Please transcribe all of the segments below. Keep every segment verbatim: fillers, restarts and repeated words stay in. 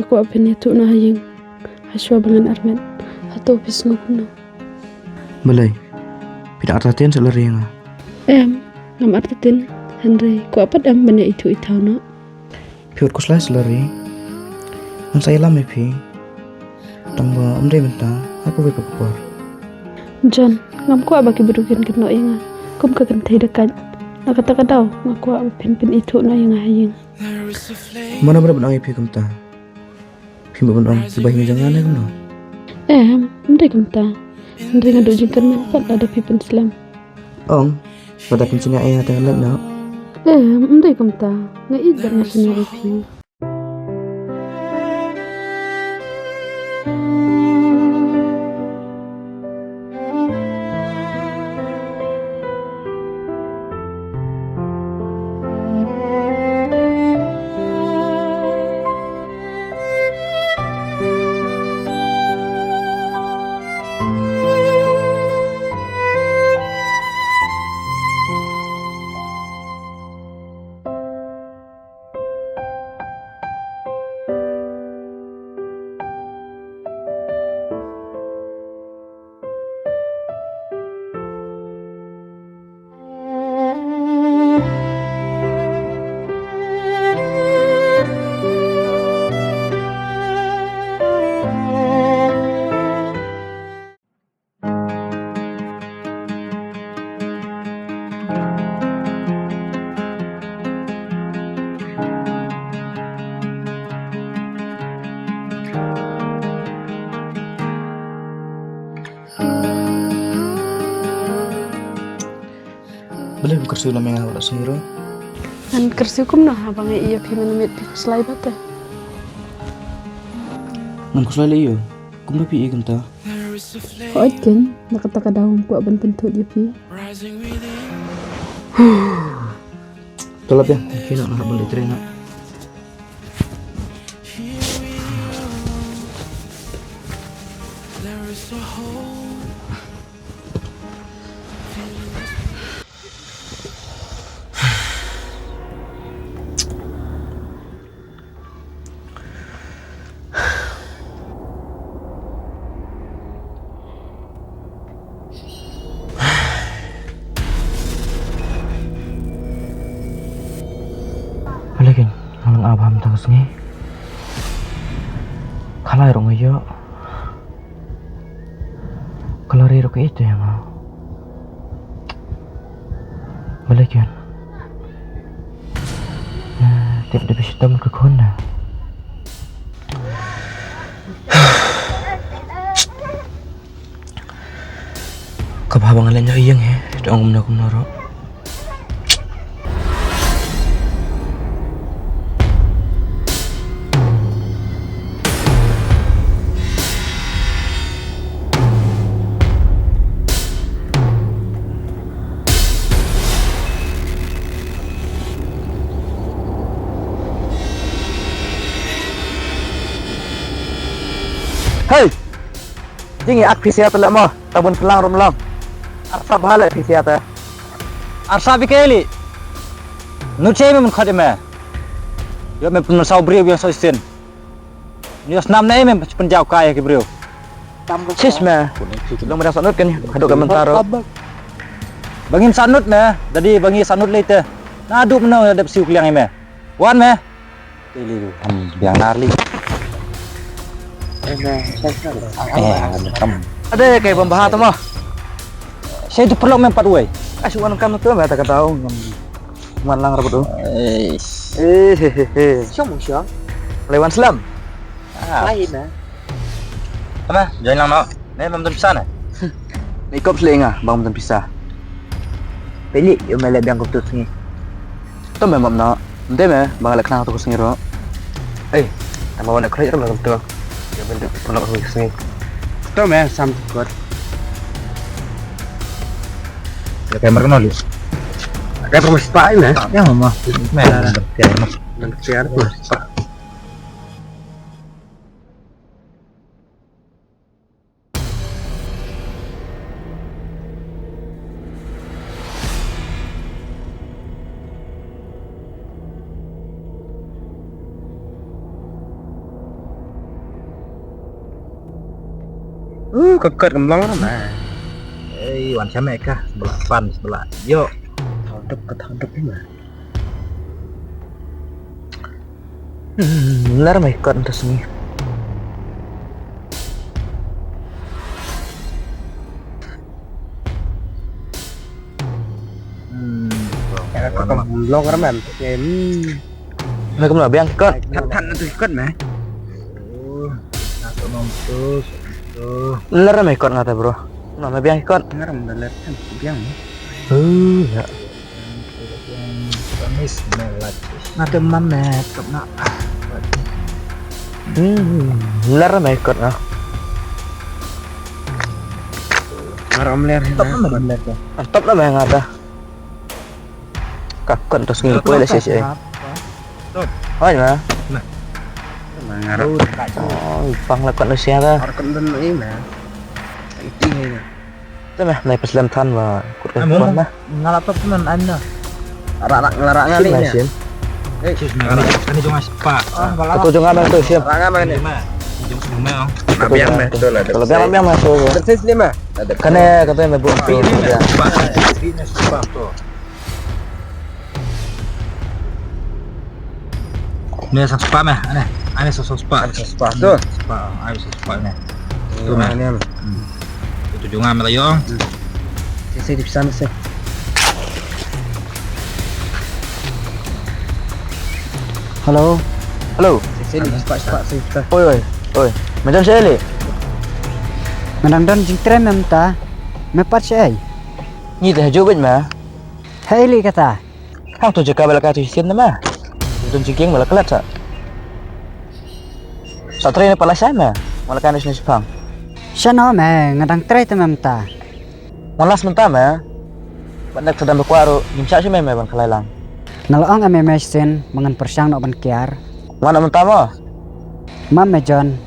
Kwah phin ïathuh noh ha ïing. Hashwa ba ngan armet. Hato phi sngew kumno? Balei? Phi dang artatien sha la ri ïa nga? Em, ngam artatien. Hynrei kwah pat em ban ïa ithuh ithaw noh. Phi wat khuslai sha la ri. Ngan sa ïalam ïa phi. Tang ba ym dei mynta, ha kawei pat ka por. John, ngam kwah ba ki briew kin kynnoh ïa nga kum ka kynthei da kait. Na kata ka daw nga kwah ba phin pynithuh noh ïa nga ha ïing. Mano ba dei ban ong ïa phi kumta? Phim ban ong kiba ïing jong nga ne kumno? Em, ym dei kumta. Hynrei nga duh jingkyrmen pat lada phi pynslem. Ong, lada phin shaniah ïa nga te ngan leit noh. Em, ym dei kumta. Nga ïeit bad nga shaniah ïa phi. Balei phim kyrsiew lem ïa nga ha u lad sngi ruh? Ngan kyrsiew kumno haba nga ïohi ïa phi mynmiet phi khuslai bha te. Ngan khuslai leh ïa u. Kumno phi ïohi kumta? Hooid keiñ, na kata ka daw ngam kwah ban pynthut ïa phi. To lap ïa, phi noh, nga hap ban leit trei noh. Balei keiñ nga long ap ha mynta ka sngi. Khalai ruh nga ïoh. Ka la ri ruh ka ïeit ïa nga. Balei keiñ? Eh, tip da ba shitom ka khun na. Ka bha ba nga leit noh ïing hi, da ong kumno kumno ruh. Hei! Jingïaid phi sha ïa te leh mo, ta bun phlang rum long. Arsap bha leh phi sha ïa te. Arsap ïa kaei leh? Nud shaei me, men khot ïa me. Ïoh me pynmynsaw briew ïa shisien. Ïoh snam ne me pynjaw kai ïa ki briew. Sis me. Long me dang sah nud kan haduh ka mynta ruh. Ba ngim sah nud me, dadi ba ngi sah nud lei te. Naduh mynno dep siew kliang ïa me. Wan me. Te lei, am biang nar lei. Eh, kam. Ade kai bam bha tama. Sai tu perlu mem pat wei. Ai shu wan kam tu me ta ka tau ngam. Wan lang rabut tu. Eh. Eh, he, he, he. Siapa siapa? Lei wan slem. Ah. Lain ah. Tama, join lang no. Ne bam don pisa ne. Ni kop sli nga bam don pisa. Peli yo me leh biang kop tu sngi. To me mam na. Nte me bang leh khnang tu sngi ro. Eh, tama wan khrei ro me tu. Yo me tu pernah tu sngi. To me sam kot. Ya kayak mereka noli. Kayak perlu sepai me. Ya mama. Me. Dan kian. Uh, ka kot kam long na. Ei, wan shane ka, sebelah pan, sebelah. Yo. Thaw dep ka thaw dep ni ma. Hmm, lar mai kot ntas ni. Hmm, ya ka kam long ramen. Em. Mai kam la biang kot. Than than tu kot ma. Oh, na to nom tu, tu. Lar mai kot ngata bro. Na mai biang kot. Ngaram da lar than biang. Oh, ya. Nga te mam me top na. Hmm, lar me kot na. Ngaram ler. Top na me ler. Top na me ngata. Ka kot to sngi poi le se se. Top. Oi ma. Nah. Ngaram. Oh, pang la kot na sia ta. Ar kot dan ina. Iti ina. Te meh, nai peslem than ba kut ka kwan meh. Nga laptop tu nan anda. Rak rak ngala rak ngali ni. Sim. Eh, sis, kani jong nga sepa. Katu jong nga meh tu sim. Rak nga meh ni. Jong sini meh. Biang meh tu lah. Kalau biang biang meh tu. Tersis lima. Kane katu meh bu. Pi ni meh. Pi ni sepa tu. Ni sa spah meh, ane. Ane sa spah. Ane sa spah tu. Spah, ane sa spah ni. Tu meh. Ane. Hmm. Tu jong nga meh la yong. Hmm. Si si di pesan si. Hello. Hello. Si si di spah spah si. Oi oi oi. Macam si Eli. Nga dang don jingtrei mynta. Me pat si ai. Ni teh jubit meh. Hei li kata. Hang tu jaka bala ka tu sien nama. Don jingkieng bala kelat sa. Sa trei ne pala sa ma. Wala ka ne sini sepang. Sano me nga dang trei te mynta. Wala mynta ma. Ban dak sedang bekwaru jingsa si me me ban kalai lang. Nga la ong ame me sien mangan persang nok ban kiar. Wan mynta mo. Mam me John.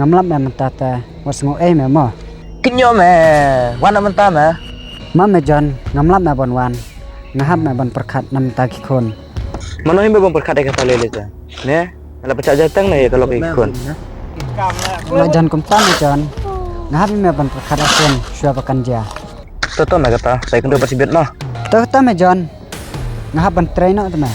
Ngam lap me mynta te. Wat sngew ei me mo. Kynjoh me. Wan mynta me. Mam me John, ngam lap me ban wan. Nga hap me ban pyrkhat na mynta ki khun. Mano him me ban pyrkhat ïa kata lei lei te. Ne? Nga la pyrshah jatang ne ïa ka lok ïa ki khun. Nga la jan kumta me John. Nga hap me ban pyrkhat ïa khun shuwa ba kan jia. To to me kata, sa ïa kynduh ba sibit noh. To kata me John. Nga hap ban trei noh te me.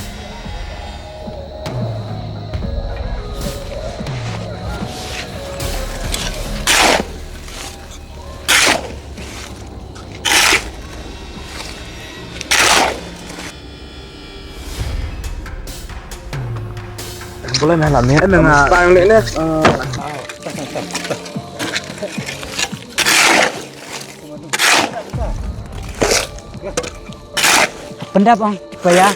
Boleh meh lah meh. Eh, meh nga. Pang leh neh. Pyndap ong, paya.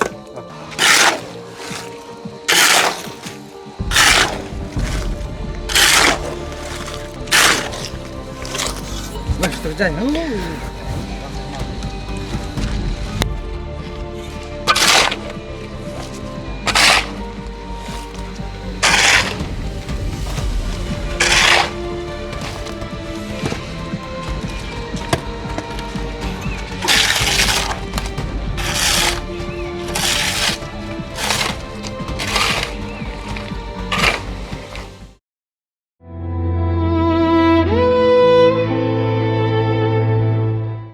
Wah, terjang.